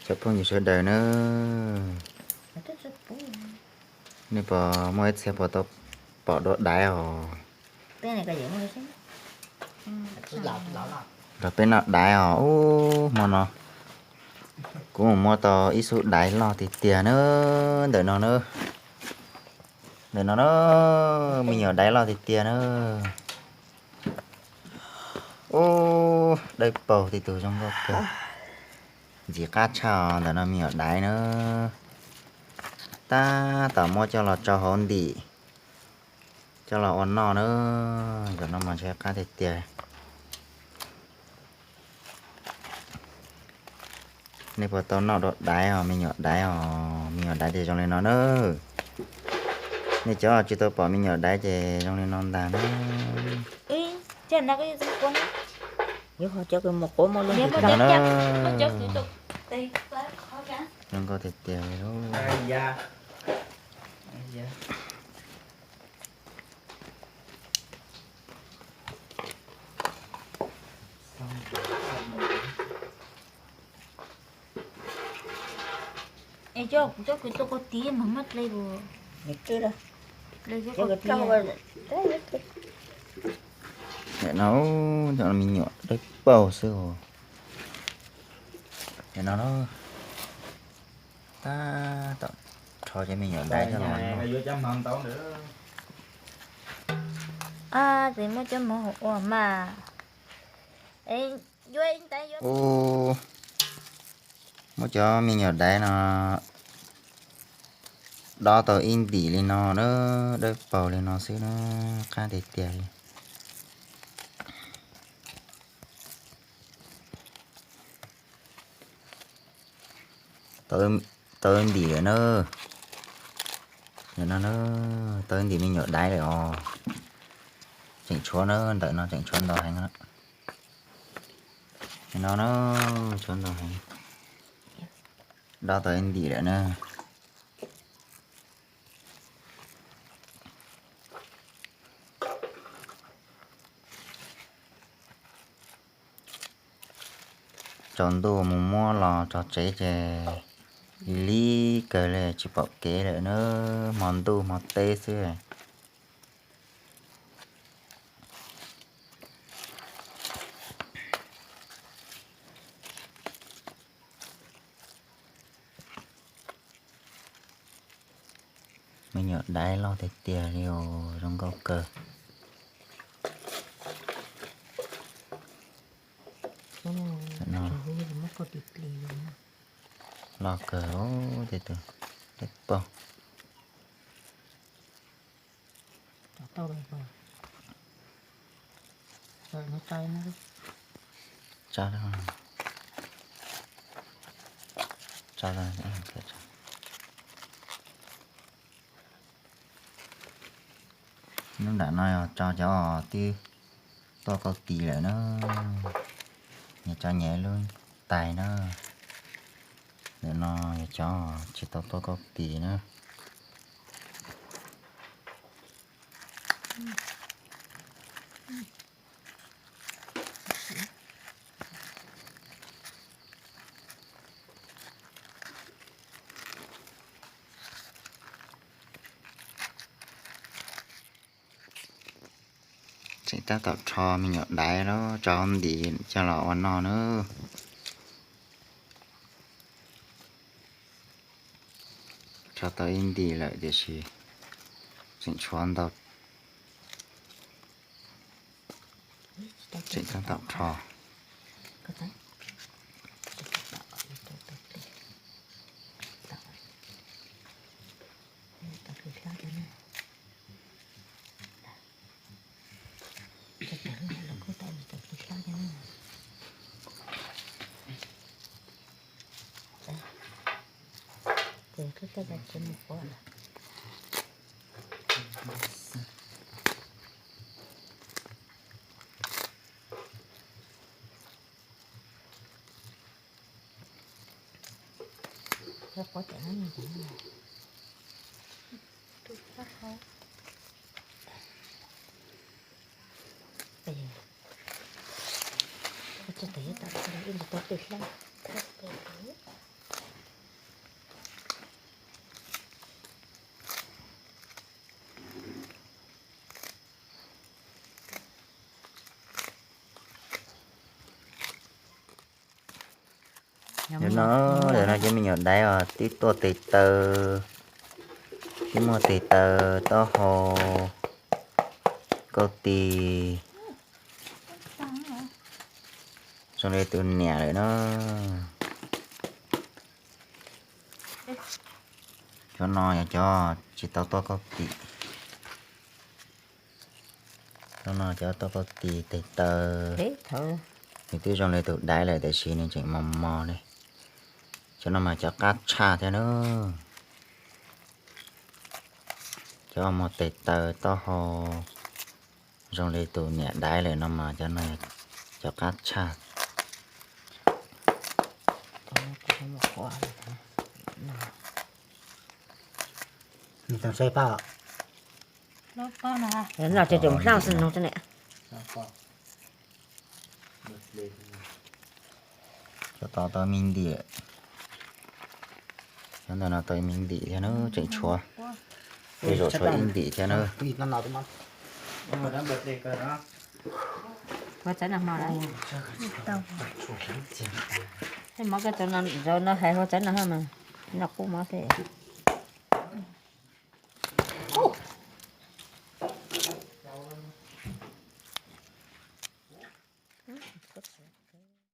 Cov phooj ywg sawv daws na, nej puas muaj ib txhia puas tau pom dua daiv os? Los peb noj daiv os. Ub, hmo no kuv mus muab tau ib xub daiv loj tiag tiag na, ntawm no na. Ntawm no na, me nyuam daiv loj tiag tiag na. Ub, dawb paug tib tug zoo nkauj kawg. Ntxim qab tshaj os, ntawm no me nyuam daiv na. Tab tom muab coj los tso hauv ntim, coj los ua noj na. Ntawm no mas ntxim qab tiag tiag. Nej puas tau noj dua daiv os, me nyuam daiv os, me nyuam daiv ces zoo li no na. Nej cov tsis tau pom me nyuam daiv ces zoo li no ntag na. Zoo nkauj tiag tiag li lauj. Nim no, cov no me nyuam dawb paug xwb os. Nim no, tab tom rho cov me nyuam daiv coj los. Txiv muab cov mov hauv ua mas. Ub, muab cov me nyuam daiv no dob tau ib ntim li no na, dawb paug li no xwb na, qab tiag tiag li. Tau ib ntim lawm na. Nim no na, tau ib ntim me nyuam daiv lawm os. Tseem tshuav na, ntawm no tseem tshuav ntau heev. Nim no na, tshuav ntau heev. Dob tau ib ntim lawm na. Tsaus ntuj mus muab los tso tsev ces li kawg li tsis pom kev lawm na, hmo ntuj hmo teb xwb. Me nyuam daiv loj tiag tiag li os, zoo nkauj kawg. Loj kawg, tej tus dawb paug. Lub nram no yog tso cov twb tuaj kauj tis lawm na, yog tso nyias lub tais na. Ntawm no yog cov tsis tau tuaj kauj tis na. Tseem tab tom rho me nyuam daiv los tso ntim coj los ua noj na. Rho tau ib ntim lawm tiam sis tseem tshuav ntau. Tseem tab tom rho. Hnub no, ntawm no cov me nyuam daiv os, twb tuaj tes taw, twb muaj tes taw, taub hau, kauj tis, zoo li tus niam lawm na. Cov no yog cov tsis tau tuaj kauj tis. Cov no cov tuaj kauj tis tes taw, nws twb zoo li tus daiv lawm tiam sis nws tseem mos mos li. Cov no mas cov qab tshaj thiab na. Cov muaj tes taw taub hau zoo li tus niam daiv lawm no mas cov no cov qab tshaj. Noj tseem mus hlaj xwb no ne. Cov tod tau me ntim, cov ntawm no tau me ntim thiab na, tseem tshuav, tej zaum tshuav ib ntim thiab na. Ua tsav no hmo lawm. Tej mov koj tsav no, zaum no hais ua tsav no hmo mas, noj qub mov xwb.